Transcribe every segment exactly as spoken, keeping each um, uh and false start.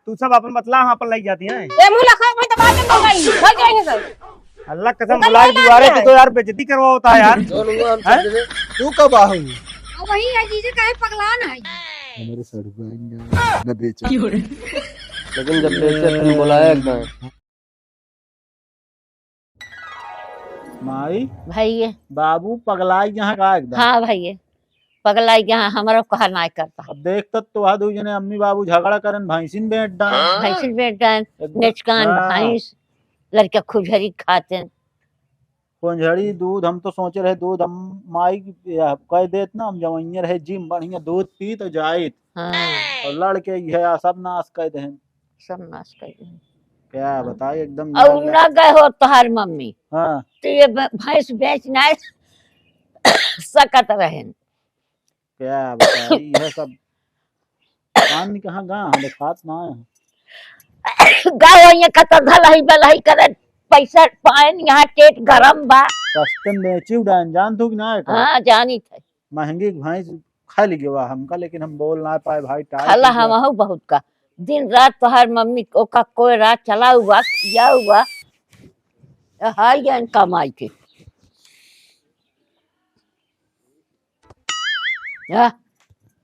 तू सब अपन बतला, हम अपन लई जाती हैं। ए, मुँह लखा, वहीं दबा के दो भाई, भाग जाएंगे सब। अल्लाह कसम, निकल बुलाए जाना दुआरे है। के तो यार, बेइज्जती करवावत है यार। कौन हुआ हम हैं? सब जने? तू कब आहू? अब वही है जीजे, काहे पगलान है? हमारे साढ़ू का आएंगे, न बेचा। लेकिन जब बेचे, तुम बुलाया एकदम। माई, भइये। बाबू पगलाई यहाँ का एकदम। हाँ भइये, पगलाई यहाँ, हमरो कहा नाय करता। अब देख तो तोहा दू जने अम्मी बाबू झगड़ा करन, भैंसिन बेच डान। भैंसिन बेच डान, एक नेचकान हाँ। भैंस, लड़का खुजरी खाते। खुजरी दूध, हम तो सोचे रहे दूध हम माई की, या, कह देत ना, हम जवइये रहे जिम बढ़िया दूध पी तो जाइत। हाँ। और लड़के ये सब नाश कर देहन। सब नाश कर देहन। क्या बताई, एकदम और निराला। ना गए हो तोहार मम्मी। हाँ। तो ये भ-, भैंस बेच ना सकत रहेन। क्या बताई, ये सब पानी कहाँ गा है, खात ना है। गा हो, ये कतरधा लही बलही करे, पैसा पाएन, यहाँ पेट गरम बा। सस्ते में बेची उड़ान, जान तू कि ना है का? हाँ, जानी थे। महंगी भैंस खा ली गवा हमका, लेकिन हम बोल ना पाए भाई, टाइट खाला हो गया। हमहू बहुत का। दिन रात तोहार मम्मी ओका कोई रात चला हुआ, किया हुआ। हाय गन कमाई के। या,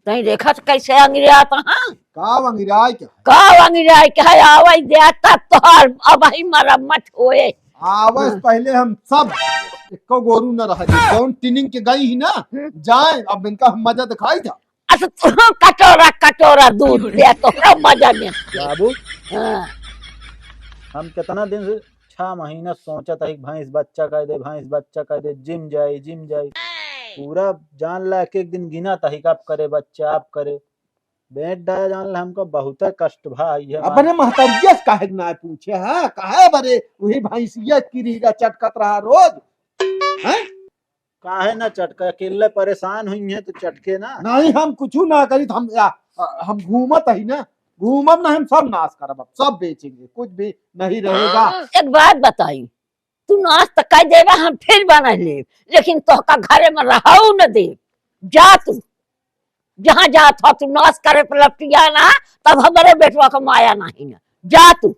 तई देखत कैसे अंगिरात, हाँ? का अंगिराय के? का अंगिराय के है? आवै दे, तब तोहार अबही मरम्मत होए। आवस हाँ। पहले हम सब एको गोरू न रह जाए। जौन टिनिंग के गई ही ना, हम्म। जाए, अब इनका हम मजा दिखाई था। अच्छा, तू कटोरा, कटोरा दूध दे, तोहरा मजा में। बाबू, हाँ। हम कितना दिन से, छह महीना सोचत हई, भैंस बच्चा कर दे, भैंस बच्चा कर दे, जिम जाई, जिम जाई। पूरा जान ला, एक एक दिन गिनत हई, कब करे बच्चा, अब करे। बेंट डाया जान ला, हमका बहुते कष्ट भा, ये बात। अपने महतरिया से काहे ना पूछे, हाँ? काहे बरे वही भैंसिया की रीगा चटकत रहा रोज, हैं? काहे ना चटके, अकेले परेशान हुई हैं तो चटके ना। नहीं, हम कुछ ना करी, हम, आ, आ, हम घूमत ही ना, घूमब ना, हम सब नाश करब, अब सब बेचेंगे, कुछ भी नहीं रहेगा। एक बात बताई, तू नाश तो कर देबा, हम फिर बना लेब, लेकिन तोहका घरे में रहऊ न देब। जा तू, जहाँ जात हो तू नाश करे पे लपटिया ना, तब हमरे बेटवा का माया नहीं ना। जा तू।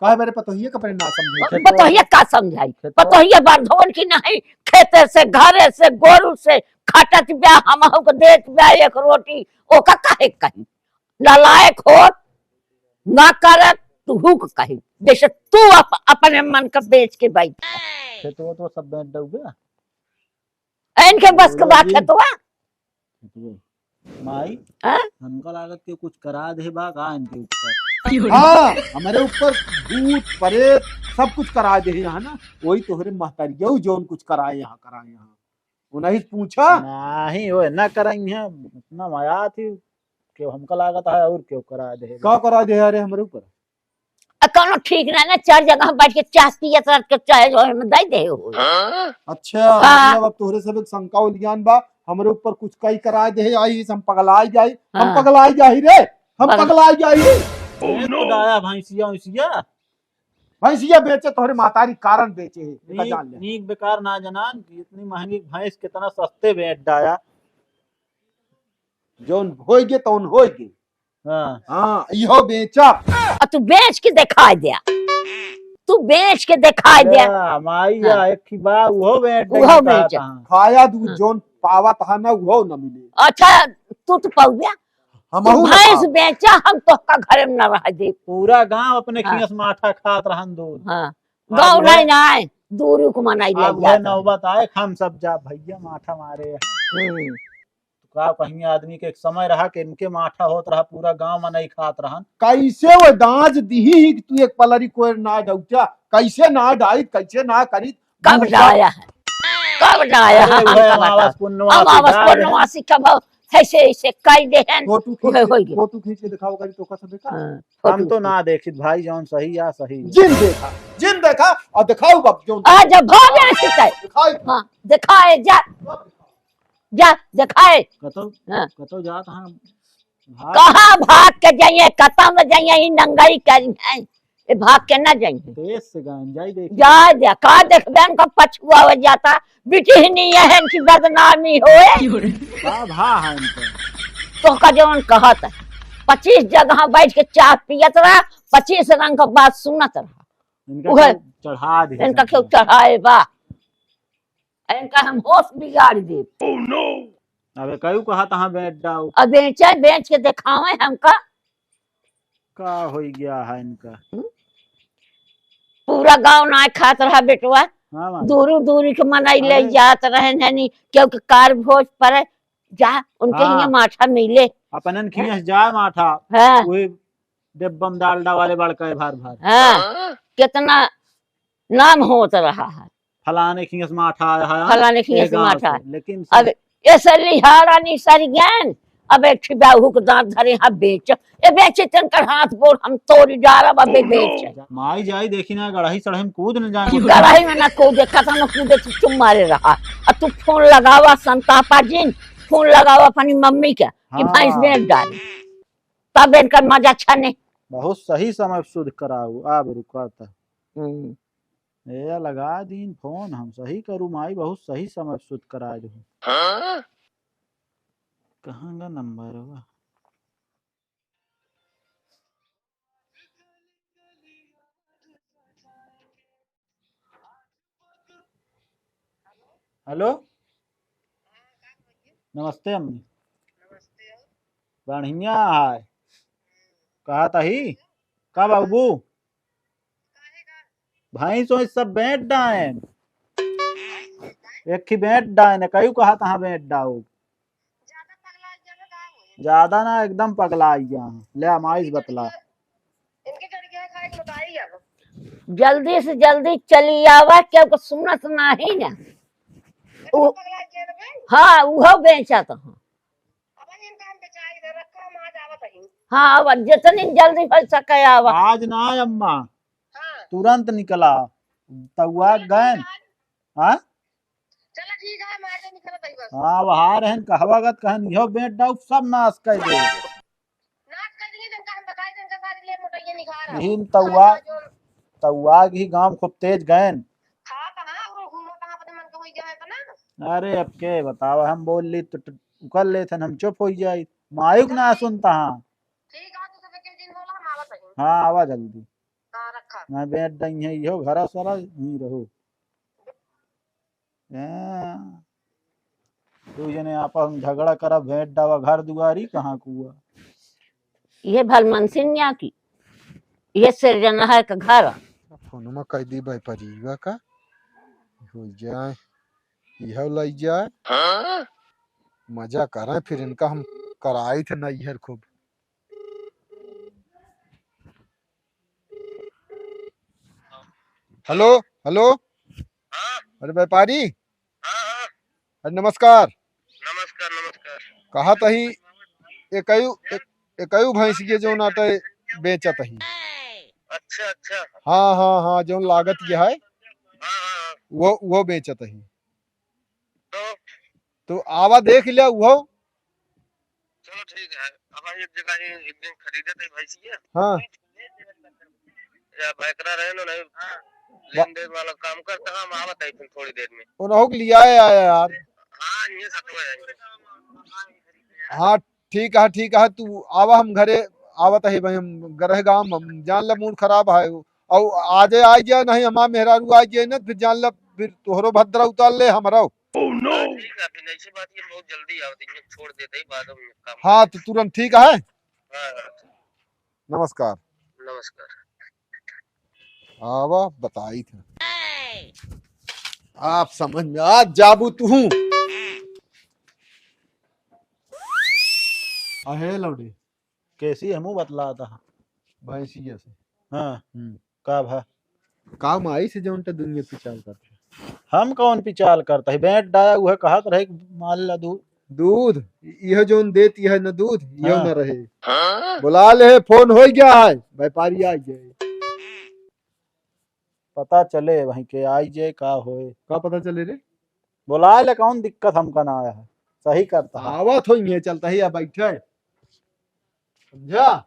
काहे मेरे पतोहिए का अपने ना समझे? पतोहिए का समझाई? खेतवा। पतोहिए बरधवन की नहीं, खेते से, घरे से, गोरू से खटत ब्या, हमहू को देत ब्या एक रोटी, ओका काहे कही? नालायक होत, ना करत, तू हुक कही। जैसे तू अप-, अपने मन का बेच के बैठ। खेतवा तो सब बेच दउबे। इनके बस के बात है तो। खेतवा। माई, हाँ? हमका लागत के कुछ करा दे बा का इनके ऊपर। हाँ, हमारे ऊपर भूत, प्रेत, सब कुछ करा दे यहाँ ना। वही तोहरे महतारी, जौन कुछ कराए यहाँ, कराए यहाँ। उन्हीं से पूछा? नहीं, वो ना कराई है, इतना मया थी, कि हमका लागत है और क्यों करा दे। का करा दे, अरे, हमारे ऊपर? आ, कौनो ठीक ना, ना, चार जगह बैठ के चाह पियत रहत के चाहे जो है, दे दे हो। अच्छा, हाँ। मतलब अब तोहरे सब एक शंका उलियान बा, हमरे ऊपर कुछ कई कराए दे, आई हम पगलाई जाई, हम हाँ। पगलाई जाई रे, हम पगल- पगलाई जाई रे। Oh, no। डाया भैंसिया, भैंसिया। भैंसिया बेचे तोहरे महतारी कारण बेचे है, एका नीक, जान ले। नीक बेकार ना जनान कि इतनी महंगी भैंस कितना सस्ते बेच डाया। जौन होइगे तौन होइगे। हाँ। हाँ, इहो बेचा। आ तू बेच के दिखाई दे, तू बेच के दिखाई दे। या, माई या, हाँ। एक ही बा, उहो बेच उहो देंगे बेच। कहता हूँ। खाया दूध हाँ। जौन पावत है ना, उहो न मिले। अच्छा, तू तो पाउबे। हमहू तू ना भैंस पाओ। बेचा, हम तोहका घरे में ना रह दे। पूरा गांव अपने हाँ। खियस माठा खात रहन दूध। हाँ। अब गाँव वह, नहीं ना आए, दूर को मनाई अब ले वह जाता है। नौबत आए, हम सब जा भैया माठा मारे। हम्म। तो का कहीं आदमी के एक समय रहा कि इनके माठा होत रहा, पूरा गांव मनई खात रहन। कैसे वो दाज दिही ही कि तू एक पलरी कोयर ना डौचा, कैसे ना डाइत, कैसे ना करीत, कब तू डाया है? कब डाया है? अरे, हमका वह बताओ। अमावस पुन्नवासी अमावस डाल है। पुन्नवासी कब हो? ऐसे, ऐसे कई देहन। फोटो खींच उहे के, होई गए। फोटो खींच के दिखाओ करी तो का सब देखा? हाँ, हम फोटो। तो ना देखित भाई, जौन सही या सही। जिन देखा, जिन देखा और दिखाओ बाप जौन। आ, जब भाव ऐसे तय। दिखाई। हाँ, दिखाए जा। जा, दिखाए। कतौ, हाँ। कतौ जात हाँ, भाग। कहाँ भाग के जाइए, कतौ में जाइए, ई नंगई करी हैं। ए, भाग के ना जाइए। देश से गान जाई देखी। जा, जा, का देखबे, उनका पछुआ हो जाता। बिटिहनी यहन की बदनामी होए। का भा है इनका? तोहका जौन कहत है। पच्चीस जगह बैठ के चाह पियत रहा, पच्चीस रंग क बात सुनत रहा। इनका उहे, केहू चढ़ा दे इनका केहू चढ़ाए बा, इनका हम होश बिगाड़ देब। अबे कयू कहा तहाँ बेच डाउ। अब बेचे, बेच के देखावे हमका। का होई गया है इनका? हम्म? पूरा गाँव नाय खात रहा बेटवा। हाँ, माई। दूरी दूरी के मनई ले हाँ। जात रहे, नहीं, क्योंकि कार भोज पड़े, जा उनके हाँ। हियाँ माठा मिले। अपनन खियाँ से जाए माठा, हाँ। वही डिब्बा में डालडा वाले बड़का है भार भार। हाँ, कितना नाम होत रहा है। फलाने खियाँ से माठा आया है, फलाने खियाँ से माठा। लेकिन अब ऐसे लिहाड़ा नहीं सर ज्ञान, अब एक ठे बाहू के दांत धरे, हाँ बेच, ए बेचे तन कर हाथ बोर हम तोरी डारब, अबे बेच। माई जाई देखी ना, गड़ही सड़ही में कूद न जाए। गड़ही में ना कूदे, कतनो कूदे तो चुप मारे रहा। अब तू फोन लगावा संतापा जिन, फोन लगावा अपनी मम्मी के कि हाँ। भैंस बेच डाली, तब इनकर मजा छने। बहुत सही समय शुद्ध कराऊ, आब रुका था। हम्म। ए, लगा दीन फोन, हम सही करू माई, बहुत सही समय शुद्ध करा दू। हाँ? कहाँ का नंबर बा? हेलो, नमस्ते अम्मी। बढ़िया है। कहा तही? का बाबू? भैंस वैंस सब बेच डाएन। एक ही बेच डाएन, कयू कहा तहाँ बेच डाओ। ज्यादा ना, एकदम पगला गया। ले, माई से बतला। जल्दी से जल्दी चली आवा, क्योंकि सुनत नाही ना। उ-, हाँ, उहो बेचत ह। हाँ, अब जितनी जल्दी हो सके आवा। आज ना अम्मा, हाँ। तुरंत निकला, तउआ गए। हाँ? चला ठीक है, हम आजे निकलत हई बस। हाँ, वहाँ रहन कहवागत कहन, इहो बेच डाउ सब नाश कर दे। नाश कर दिए, जिनका हम बताई, जिनका सारी ले मोटइये निकाल रहा। यही तउआ, तउआ ही गाँव खूब तेज गएन। हाँ, कहाँ वो घूमो, कहाँ अपने मन के होई जाए तो ना। अरे, अब के बतावा, हम बोल ली तो ट-, उकल लेथन, हम चुप होई जाई। मायुक ना सुनता हाँ। ठीक है, तो सब के दिन होला, हम आवत हई। हाँ, आवा जल्दी। हाँ, रखा। ना बेच दई है, इहो घरा सारा यहीं रहो। हैं? दू जने आपस में झगड़ा करा, भेंट डावा घर दुआरी, कहाँ कुआ। ये भलमनसिन या की, ये सिरजनहार का घर। फोनमा कह दी भाई परिवा का, हो जाए, यह लई जाए। हाँ? मजा करें, फिर इनका हम कराई थे नैहर खूब। हेलो, हेलो। हाँ? अरे व्यापारी। हाँ, हाँ। अरे नमस्कार। नमस्कार, नमस्कार। कहा तही एकयू, एक, एकयू भैंसिये जौन आटे बेचत ही। अच्छा, अच्छा। हाँ, हाँ, हाँ, जौन लागत के है, हाँ, हाँ, हाँ। वो, वो बेचत ही। तो? तो आवा देख लिया वो। चलो ठीक है, अब हम एक जगह ही एक दिन खरीदे थे भैंसिया। हाँ। या भैकरा रहे ना, नहीं, हाँ। लेन देन वाला काम करता, हम आवत है फिर थोड़ी देर में। उन्हों के लिया आया यार। हाँ, ये सब तो है। हाँ, ठीक है, ठीक है, तू आवा, हम घरे आवत है भाई, हम गरह गाँव, हम जान ला मूड खराब है। और आजे आ गया, नहीं हमार मेहरारू आ गया ना, फिर जान ला, फिर तोहरो भद्रा उतार ले, हमरो। Oh no! हाँ, ठीक है, फिर ऐसी बात ये बहुत जल्दी आवत है, छोड़ देते ही बाद में काम। हाँ, तो तुरंत ठीक है। हाँ, हाँ। नमस्कार। नमस्कार। आवा, बताई था। आप समझ में आ जाबू तू। अहे लौड़ी। कैसी हमू बतलाता है? भैंसिया से। हाँ। हम्म। का भा? का माई से जौन टे दुनिया पिचाल करते? हम कौन पिचाल करता है? बेंट डाया उहे कहत रहे कि मान ला दूध। दूध? यह जौन देत यह न दूध, यह हाँ। न रहे। हाँ? बुला ले, फोन हो गया है, व्यापारी आ गए। पता चले वहीं के आई जे का होए। का पता चले रे? बोलाए ले, कौन दिक्कत हमका ना आया है, सही करता है। आवत हो, ये चलता है या बैठे, समझा?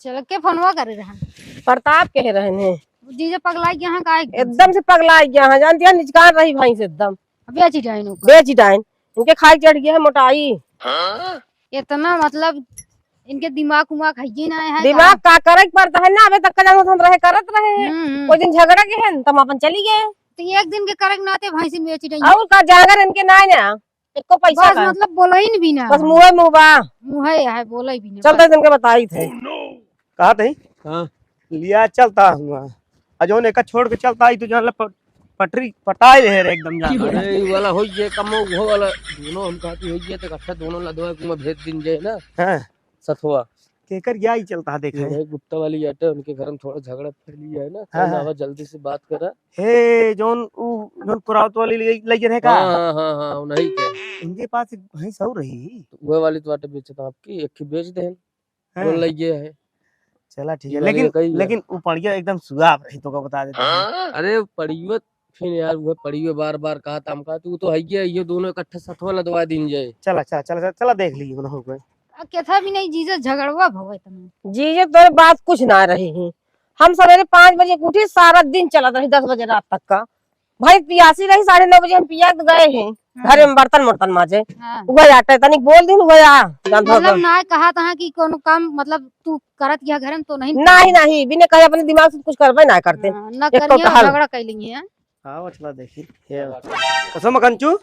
चल के फोनवा करे रहन। प्रताप कहे रहन है। जीजा पगलाई गया है, काहे? एकदम से पगलाई गया है, जानती है, निचकार रही भैंस एकदम। अब बेच ही डाइन ओकर। बेच ही डाइन। इनके खाई चढ़ गया है मोटाई। इतना मतलब इनके दिमाग उमाग है ही ना है का? दिमाग का करे के पड़ता है ना, अबे तक का जानत हम रहे, करत रहे हैं। हम्म, हम्म। वो दिन झगड़ा के है न, तब अपन चली गए। तो एक दिन के करे के नाते भैंसी बेच रही है। और का जागर इनके ना है ना, एको पैसा बस का। मतलब बोला ही नहीं बिना। बस मुँहे मुँह बा। मुँहे है, बोला ही बिना, चल बस। तो इनके बताई थे। कहा थे? हाँ। लिया चलता हुआ। आ जौन एका छोड़ के चलता आई तो जान ला प-, पटरी पटाए रहे रे एकदम जान। अरे, ई वाला होई जे कमो, वो वाला दोनों हम कहती होई जे तो इकट्ठा दोनों लदवा के में भेज दिन जाए ना। हाँ। सथवा। केकर या ही चलता देखे। ये भाई गुप्ता वाली आटे, उनके घर में थोड़ा झगड़ा फैली है ना, हाँ, कल हाँ। आवा जल्दी से बात करा। हे, जौन उ, जौन कुरावत वाली लई, लई रहे का? हाँ, हाँ, हाँ, हाँ, उन्हीं के। उनके पास एक भैंस और रही। तो वह वाली तो आटे बेचता आपकी, एक ही बेच देन। हाँ। बोल लइगे है। चला ठीक है, ई वाली लेकिन, कही है। लेकिन उ पड़िया एकदम सुआब रही, तोका बता देते हैं। अरे पड़ियो, फिर यार वो पड़ियो बार बार कहा था हमका, तू तो है ये, ये दोनों इकट्ठे सथवा लदवा दिन जाए। चला, चला, चला, चला, चला देख लीजिए, ना हो गए। आ, केथा भी नहीं, जीजा झगड़वा भवा इतना। जीजा तोरे बात कुछ ना रही है। हम सवेरे पाँच बजे के उठी, सारा दिन चलत रही दस बजे रात तक का। भाई पियासी रही, साढ़े नौ बजे हम पिया के गए हैं, हाँ। घरे में बर्तन वर्तन माजे। हाँ। वह आटा तनिक बोल दिन, वह आ, जान दो मतलब ना कहा था कि कोनो काम, मतलब तू करत गया घर में तो नहीं नहीं, नहीं, बिना कहे अपने दिमाग से कुछ करबे ना करते। हाँ, ना एक तो करिए, टहल। झगड़ा कर लेंगे, हैं? हाँ, वो चला देखी। ये कसम कंचू,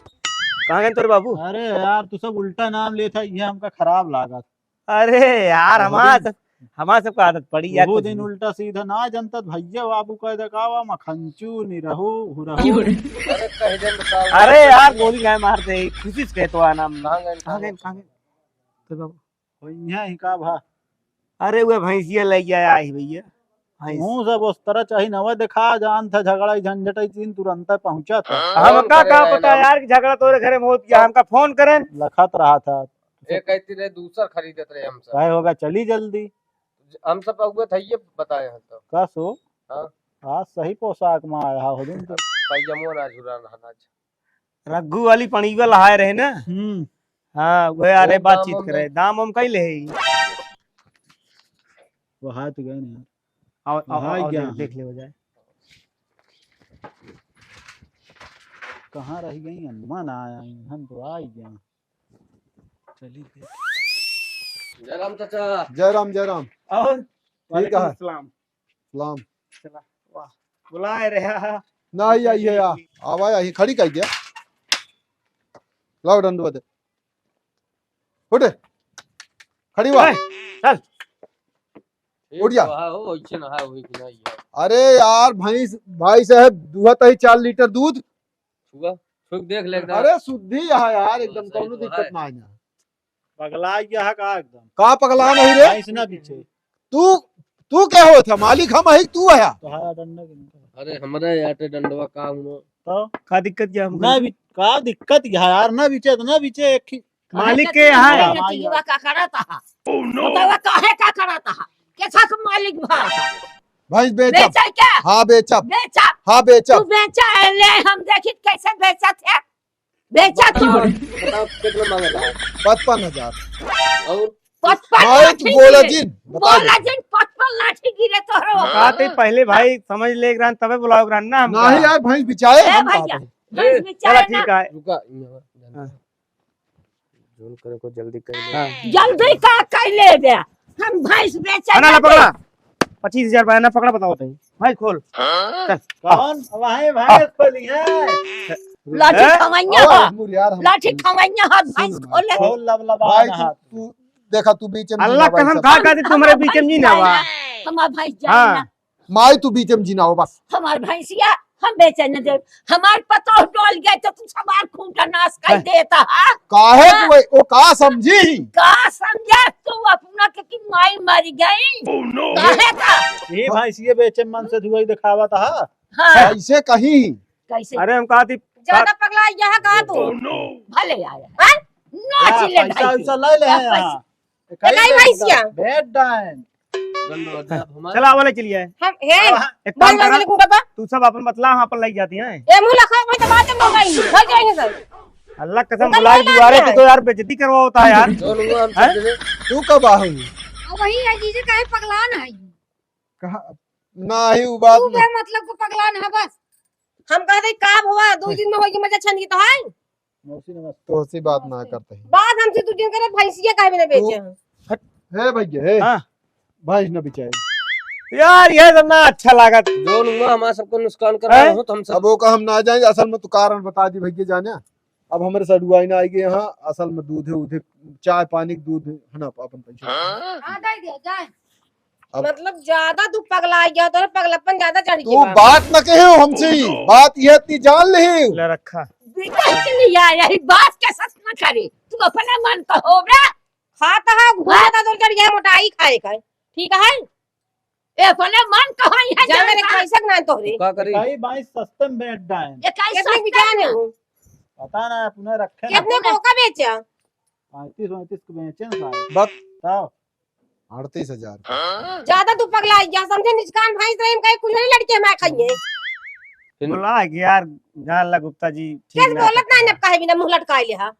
कहाँ गए तोरे बाबू? अरे यार, तू सब उल्टा नाम लेता, ये हमका खराब लागत। अरे यार, वो हमार दिन सब, हमार सबका आदत पड़ी यार वो कुछ दिन भी। उल्टा सीधा ना जनता त भैया बाबू कह दे का बा, मखंचू निरहू हुरहू। अरे कह दे तो का अरे हुआ? यार, गोली ना मार दे, खुशी से कहतो आ नाम। कहाँ गए, कहाँ गए, कहाँ गए? तो बाबू। हो यहाँ ही का भा? अरे वो भैंसिया ले गया आई भैया। भैंस। मुँह सब उस तरह चाही नवा देखा, जान था झगड़ा ही झंझट ही चीन तुरंत पहुँचा था। हम कौन का, करे का है पता ना? यार कि झगड़ा तोरे घरे में होत गया, हमका फोन करें। लखत रहा था। ये कहती रहे दूसर खरीदत रहे हमसे। काहे होगा, चली जल्दी। हम सब अगुआ था, ये बताए हैं तो। का सो? हाँ। आज सही पोशाक में आया हो दिन तो। पैजामो ना झुरा ना आज। रघु वाली पणीवा लहाए रहे ना? हम्म। हाँ, वह अरे वो दाम बातचीत वाम करे। नहीं। दाम वाम कई ले है? वो हाथ गए ना। आओ, आओ, वहाँ आओ, क्या देख, है? देख ले हो जाए। कहाँ रह गई अम्मा? ना आई, हम तो आ ही गया। चली गई। जय राम चाचा। जय राम, जय राम। और? ठीक है। वालेकुम सलाम। सलाम। चला, वाह। बुलाए रहे। ना आई, आई है यार। आवा, आई, खड़ी कर दिया। लाओ डंडवा दे। उठे। खड़ी हुआ। ए, चल। उठ जा। ठीक तो है, हो, ऐसे ना है, वही कि नहीं है। अरे यार, भैंस, भाई साहब, दुहत ही चार लीटर दूध। छुआ, छुआ के देख ले एकदम। अरे शुद्धि यहाँ यार, एकदम हाँ, सही कौनो तो दिक्कत है। ना है ना। पगला गया है का एकदम? का पगला नहीं रे? भैंस ना पीछे। तू, तू क्या होत है? मालिक हम है, तू है? तोहरा डंडा के निकाल। अरे हमरे आटे डंडवा का हुआ? तो? का दिक्कत क्या हमको? ना भी, का दिक्कत क्या है यार? ना बीचे तो ना बीचे, एक ही मालिक के यहाँ है। हाँ, जीवा का करत हा? Oh, no! बतावा काहे का करत हा? कैसा के मालिक भा? भैंस बेचब। बेचा क्या? हाँ, बेचब। बेचा? हाँ, बेचब। तू बेचा है, ले हम देखी कैसे बेचत है। बेचा तू। बताओ, कितना मांगत है? पचपन हजार। और? पचपन भाई, लाठी बोला गिरे। जिन, बता दे। बोला जिन, पचपन लाठी गिरे तोहरो। हाँ। बात है, पहले भाई समझ ले एक रान, तबे बुलाओ एक रान ना हमका। नहीं यार, भैंस बिचाए ए हम भैया, बात है। भैंस ए, बिचाए चला ना। ठीक है। रुका, यहाँ, हाँ। जोन करे को जल्दी कर ले। हाँ। जल्दी का कर ले बे? हम भैंस बेचे ना, ना, जाते। पकड़ा। पच्चीस हजार रुपया ना पकड़ा, बताओ तई। भाई खोल। हाँ? चल। कौन? वहीं भैंस खोली है। लाठी हैं? खवैया ओ, हो। मुर यार, हम लाठी खवैया हो, भैंस सुन, खोले। खोल लबलबा भाई, ना तू, हाथ। तू देखा, तू बीच में अल्लाह जिनावा कसम सब। खा, खा दे, तू हमारे बीच में जिनावा। हमार भैंस जाए हाँ। ना। माई, तू बीच में जिनावा बस। हमार भैंसिया हम बेचे न देब। हमार पतोह डोल गए तो तू हमार खूंटा नाश कर हैं? देता, हाँ? काहे हाँ? तू, वो का समझी? का समझे तू अपना के कि माई मर गई? Oh, no! काहे का? ये भैंसिया बेचे मन से धुआई दिखावा था। हाँ। कैसे कहीं? कैसे? अरे हम कहा थी ज्यादा का- पगला यहाँ कहा तू? Oh, no! भले आया, हाँ? नाच हाँ, ले पैसा भाई। वैसा ले ले हैं पैसा। यहाँ। ए, कई कई भैंसिया? भेंट डाइन। गंडवा दे, अब हमार चला, वाले चलिए। हम, हे, अब हाँ। एक काम करा, वाले को बता। तू सब अपन बतला, हम अपन लई जाती हैं। ए, मुँह लखा, भाई, तो बात में मंगाई, भाग जाएंगे सब। अल्लाह कसम, उनका बुला के लई दुआरे लाना पे है। तो यार बेइज्जती करवा होता है यार। चल, वो हम हैं? चल चले। तू कब आहू? अब वही है, जीजे काहे पगलान है? कहा, ना ही वो बात तू ना। बेमतलब को पगलान है बस। हम कह दे, का भवा, दो दिन में होई के मजा छन की तो है। मौसी नमस्ते। तोहसे बात ना करते हैं। बात हमसे तू जिन करे, भैंसिया काहे में ना तू बेचे हैं? हे भैया, हे। हाँ। भैंस ना बिचाए। यार, ये सब ना अच्छा लागत। जौन हुआ, हमारा सबको नुकसान कर रहा हैं? हो, तो हम सब अब वो का हम ना जाएंगे, असल में तू कारण बता दी भैया जाने। अब हमरे सड़ुआइन आइगे यहाँ, असल में दूधे, उधे, चाय पानी के दूध है ना, अपन पैसा। हाँ, दे दे, जाए। अब मतलब, ज्यादा तू पगला गया, तोरे पगलापन ज्यादा चढ़ तू गया। बात न कहे हो हमसे, बात ये इतनी जान ले। ले रखा। बिगड़ के नहीं आया, यही बात के सच न करे। तू अपने मन कहो बे। खाता है, घूमता तो चढ़ गया मोटाई खाए का। ठीक है? ए, अपने मन कहो, यहाँ जाने जाता। कैसे ना तोहरे। का करी? इकाई बाईस सस्ते में बेच डाइन। ये काई कितने सस्ते बिकाने में? हो? पता ना, अपने रखे ना। कितने को का बेचा? पैंतीस वैंतीस को बेचे ना सारे। बक। बताओ। अड़तीस हजार। ज्यादा तू पगला गया, समझे? निचकान भाई से हम कहीं कुछ नहीं लड़के मैं खाइए। फिर बोला है कि यार, जान ला गुप्ता जी, ठीक कैसे ना बोलत करता नहीं है। अब कहे बिना मुंह लटकाए ले हा।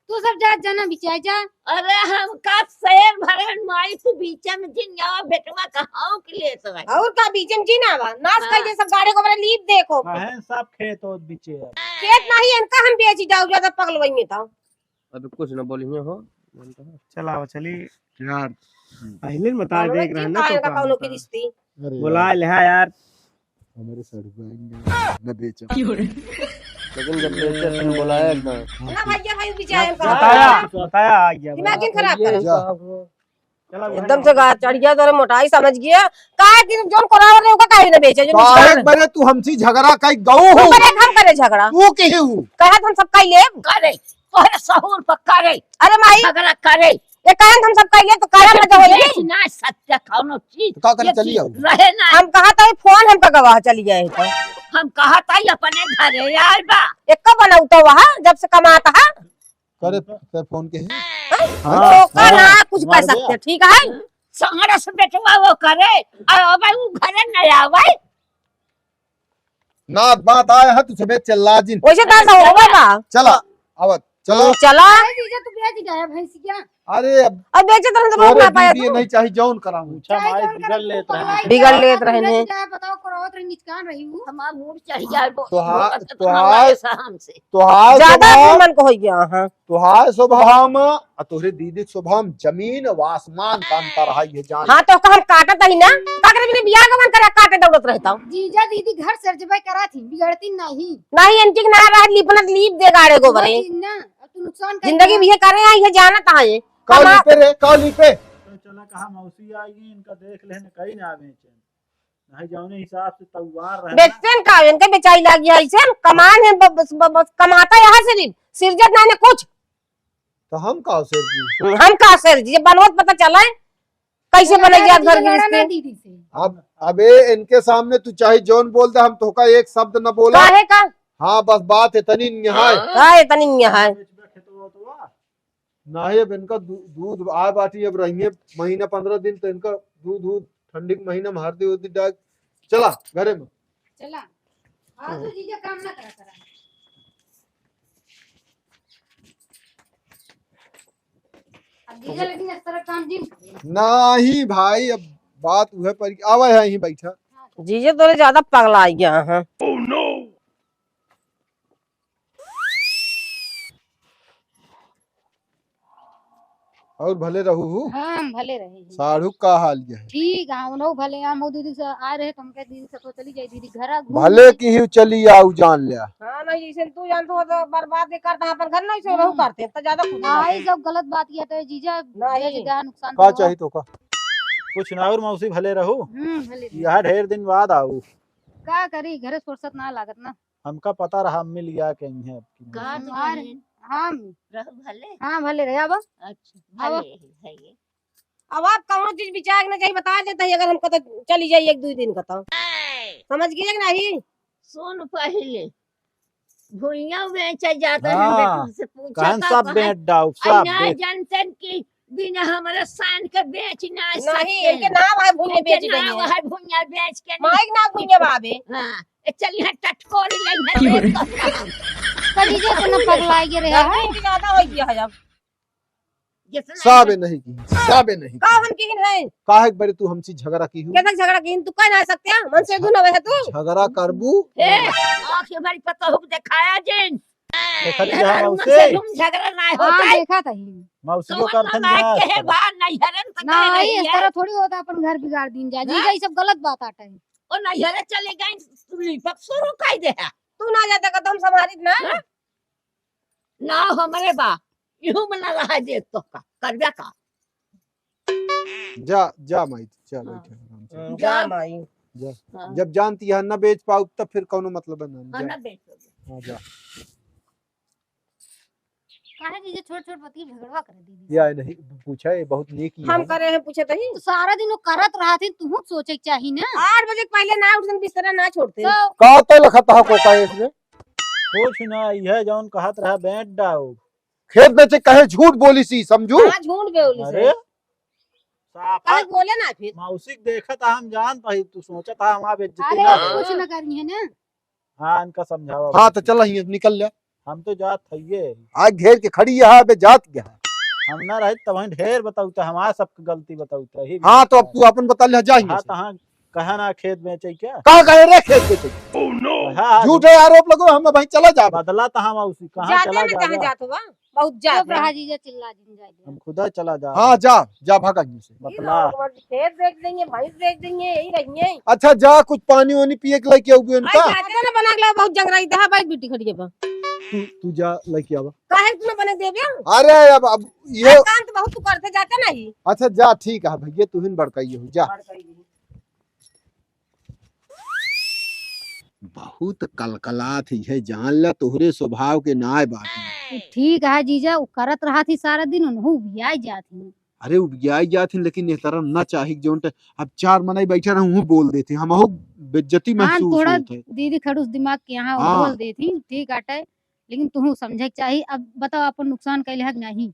तू सब जा, जाना बिचाए जा। अरे हमका शेर भरन माई, तू बीचे में जिन जावा, बेटवा कहाँ के लिए तो है। और का बीचे में जिन आवा, नाश हाँ। कर दे सब गाड़ी को, मेरे लीप देखो। बहन सब खेत और बीचे अब। खेत नहीं, इनका हम बेची जाओ, ज्यादा पगलवाइए था। अभी कुछ न बोलिए हो। चला, वो चली। यार। पहले न बता हमरे दे, एक जी रहना पाए तो का का कौनो होता। की रिश्ती। अरे बोला यार। ले हा यार। हमारे सड़ुआइन न बेचो। लेकिन जब बेचे फिर बोलाया एकदम। ना भैया, भाई भी जाए हम कहा। बताया, बताया, आ गया। दिमाग जिन खराब कर। जा। चला, एकदम से गा चढ़ गया, तोरे मोटाई समझ गया। का दिन जोन कोरावर रे, ओका काहे न बेचे, जो काहे नुकसान है। बरे तू हमसे झगड़ा कई गऊ हो? बरे हम करे झगड़ा। तू कहे हो? कहे हम सब कई लेब। करे। तोहरे सहूर पर करे। अरे माई। झगड़ा करे। ये कहन हम सब कइले तो करम न तो होई। ये ना सत्य कौनो चीज। तो का करे ये चली चीज आओ? रहे ना। हम कहा था फोन हमका गवाह चली गए हैं तो। हम कहा था ये अपने घरे आए बा। एक का बनाऊ तो वहाँ जब से कमाता है। करे, करे फोन के है। हाँ? हाँ, तो का हाँ, ना कुछ कर मार सकते दिया। हैं, ठीक है? संगड़ा से बेटवा वो करे, और अब वो घरे न आवे। नात बात आए है, तू सबे चिल्ला जिन। वैसे तो ऐसा होगा बा। चला, आवत, चलो। चला। अरे जीजा, तू बेच गया भैंसिया। अरे अब अब बेचे तो हम तो तोरे ना पाया बीबी तू। नहीं चाही, जौन कराऊं। पूछा चाहे माई जौन बिगड़ करा, लेत तू रहने। पगला बिगड़ है, लेत तू रहने। बेच गया, बताओ, करो, तो निचकान रही हूँ। हमार मूड चढ़ जाए, वो तोहार, बहुत तोहार, खतरनाक है हमसे। तोहार ज्यादा स्वभाव, अपने मन को हो गया, हाँ। तोहार स्वभाव में आ तोहरे दीदी के स्वभाव में जमीन और आसमान का अंतर है, ये जान। हाँ, तो ओका हम काटत ही ना। का करे बिना बियाह के मन करे, काटे दौड़त रहता हूँ। जीजा दीदी घर से जबे करा थी, बिगड़ती नहीं। नहीं, इनकी ना रह लीप न लीप दे गाड़े गोबरे। वो चीज ना, अब तू नुकसान कर जिंदगी दिया। में ये करे हैं, ये जानत है ये। का कमा- लीपे रे, का लीपे? तो चला कहा मौसी आई, इनका देख लेने, कहीं ना बेचे। नहीं, जौने हिसाब से तैयार रहे ना। बेचते हैं का, इनके बेचाई लागी है, ऐसे कमान है, ब-, बस, ब-, बस कमाता यहाँ से नहीं, सिरजत ना ने कुछ। तो हम का शेर जी? हम का शेर जी? जब बनवत पता चला है, कैसे अरे, बनई जात घर लड़ा ना गृहस्थी? दीदी से। अब, अबे इनके सामने तू चाहे जौन बोल दे, हम तोहका एक शब्द न बोला। काहे का? हाँ, बस बात इतनी निहाय। हाँ, इतनी निहाय। नहीं, अब इनका दू-, दूध आए बाटी, अब रहिए महीना पन्द्रह दिन, तो इनका दूध, दूध ठंडी के महीना में हरदी उरदी डाल, चला घरे में। चला। हाँ, तो जीजा काम ना करा करा। अब जीजा लेकिन इस तरह काम जिन करे। नहीं भाई, अब बात उहे पर आवा है, यहीं बैठा। जीजा तोरे ज्यादा पगला गया है। Oh no! और भले रहू हु? हाँ, हम भले रहे हैं। साढ़ू का हाल ये है? ठीक है, उन्हों भले, हम वो दीदी से आए रहे, तो हम कहे, "दीदी से तो चली जाए, दीदी घर आ, घूम भले ले।" की ही चली आऊ, जान लिया। हाँ, नहीं, जैसे तू जानत हो, तो बर्बाद नहीं करता, अपन घर नहीं से रहू करते, तो ज्यादा खुश रहते। नहीं, जब गलत बात किया तो जीजा, नहीं। बेच गया, नुकसान का तो हुआ। चाहिए तो का? कुछ ना और मौसी, भले रहू। हम्म, भले रहे। यह ढेर दिन बाद आऊ। का करी, घरे फुर्सत ना लागत ना। हमका पता रहा, अम्मी लिया के आई हैं आपकी। कहाँ मौसी। तू और बहन? हम। रहो भले। हाँ, भले रहे, आवा। अच्छा, आवा। भले है, भले। अब आप कौनो चीज बिचार के ना चाहिए, बता देता है, अगर हमको तो चली जाइए एक दो दिन का तो। समझ गए कि नहीं? सुन पहले, भुइयां बेचा जाता है, हाँ, बेटू से पूछा कहन था, सब कहन, बेच डाउ, सब ना बेच। जानतन कि बिना हमारे सान के बेच ना नहीं, सकते। इनके नाम है भुइयां इनके बेच नाम गई है। है भुइयां बेच के नहीं। माइक ना भुइयां बाबे। हाँ, ए, चल यहाँ टटकोरी ले, यहाँ क्यों रे? बेच दो। कलीजे तो न पगला ये रहा है। गर्मी भी ज्यादा हो गया है अब। जितना साबे नहीं की, साबे नहीं का की। हम किन है? काहे के बारे तू हमसे झगड़ा की हूँ? केतना झगड़ा किन? तू कह ना सकते हैं? मन से अच्छा। धुन हवे है तू? झगड़ा करबू? ए, आँख भरी पतोह के देखाया जिन। देखत ये जा मौसी। से लूम झगड़ा ना हाँ, होता है। देखा तही। मौसी कौन को करथन ना जा के है बाहर नहीं हरन तो ना, कह रही इस है। तरह थोड़ी होता, अपन घर बिगाड़ दीन जा। हाँ? जीजा, ये सब गलत बात आटा है। ओ नहीं हरे चले गए, तुम पक्सोरो काई दे है। तू ना जाते का, तो हम संभालित ना। हाँ? ना हमरे बा, इहू में ना रहा दे तो का, करबे का। जा, जा माई, जा हाँ। बैठे आराम से। हम्म, जा। जा माई। जा। हाँ। जब जानती है ना बेच पाऊ, तब फिर कौनो मतलब है ना, हाँ, जा। ना बेच पाऊ। हाँ, जा। काहे जीजा छोट छोट बात की झगड़वा करे दीदी? या नहीं, पूछा, ये बहुत नीक ही हम है। करे हैं, पूछे तही। तो सारा दिन वो करत रहत ही, तुहू सोचे के चाही ना। आठ बजे के पहले ना उठते, बिस्तरा ना छोड़ते। तो का तो लखत हो को का इसमें? कुछ ना, यह जौन कहत रहा, बेंट डाउट। खेत बेचे कहे झूठ बोली सी, समझू? हाँ, झूठ बोली सी। अरे, साफा काहे बोले ना फिर? मौसी के देखत हम जानत ही, तू सोचत हा, हमार बेइज्जती अरे, ना हो। कुछ ना करी है ना। हाँ, इनका समझावा हाँ, बात। तो चला ही, निकल ले। हम तो जात हइये। आज घेर के खड़ी है, बे जात गया। हम ना रहित, तब वहीं ढेर बताउता, हमार सबके गलती बताउता ही। हाँ, तो अब तू अपन बता ले, जा हाँ, यहाँ से। तो हाँ, कहा ना खेत बेचे क्या? का कहे रे खेत बेचे? हाँ, झूठे आरोप लगो, हम भाई चला जा। बदला तो हम उसी, कहाँ जाते चला ना, जा, कहाँ जा। जात हुआ? बहुत जात चुप रहा है। जीजा, चिल्ला जिन जाए दे। हम खुदा चला जा। हाँ, जा, जा, भागा यहाँ से। बतला। ये लोग खेत बेच देंगे, भैंस बेच देंगे, यही रहेंगे। अच्छा, जा, कुछ पानी वानी पिए के लेके आऊगी उनका। भाई, जाते ना बना के लाओ, बहुत जंगराई था, भाई, बेटी खड़ी है बा। तू, तू जा, लेके आवा। काहे तू ना बने देबे? अरे, अब, अब ये काम तो बहुत तू करते जाते नहीं। अच्छा, जा, ठीक है भैया, तू ही बड़काई हो, जा। बड़काई हो। बहुत कलकलात ही है, जान ला तोहरे स्वभाव के नाय बात। ठीक है जीजा, उ करत रहत ही सारा दिन, उनहु उबियाई जात ही। अरे उबियाई जात ही, लेकिन एह तरह ना चाही कि जौन ट-, अब चार मनई बैठे रहे, उहू बोल देत ही, हमहू बेइज्जती हाँ, महसूस थोड़ा होत है। दीदी खड़ूस दिमाग के यहाँ हाँ। बोल देत ही, ठीक आटे, लेकिन तुहू समझे के चाही। अब बताओ, अपन नुकसान कैले है कि नहीं?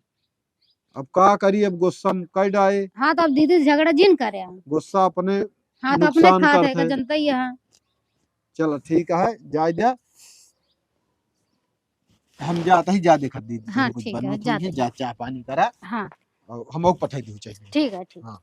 अब का करी, अब गुस्सा में कई डाए। हाँ, तो अब दीदी से झगड़ा जिन करे। गुस्सा अपने हाँ, तो अपने नुकसान खात करत है, है। जनता ही है। चलो, ठीक है, जाए दे। हम जात ही, जा देखत दीदी, हाँ, कुछ ठीक है, बनत जा होइहैं, देखत। जा चाह पानी करा। हाँ। और हम ओके पठाई दी चाहिए। ठीक है, ठीक। हाँ।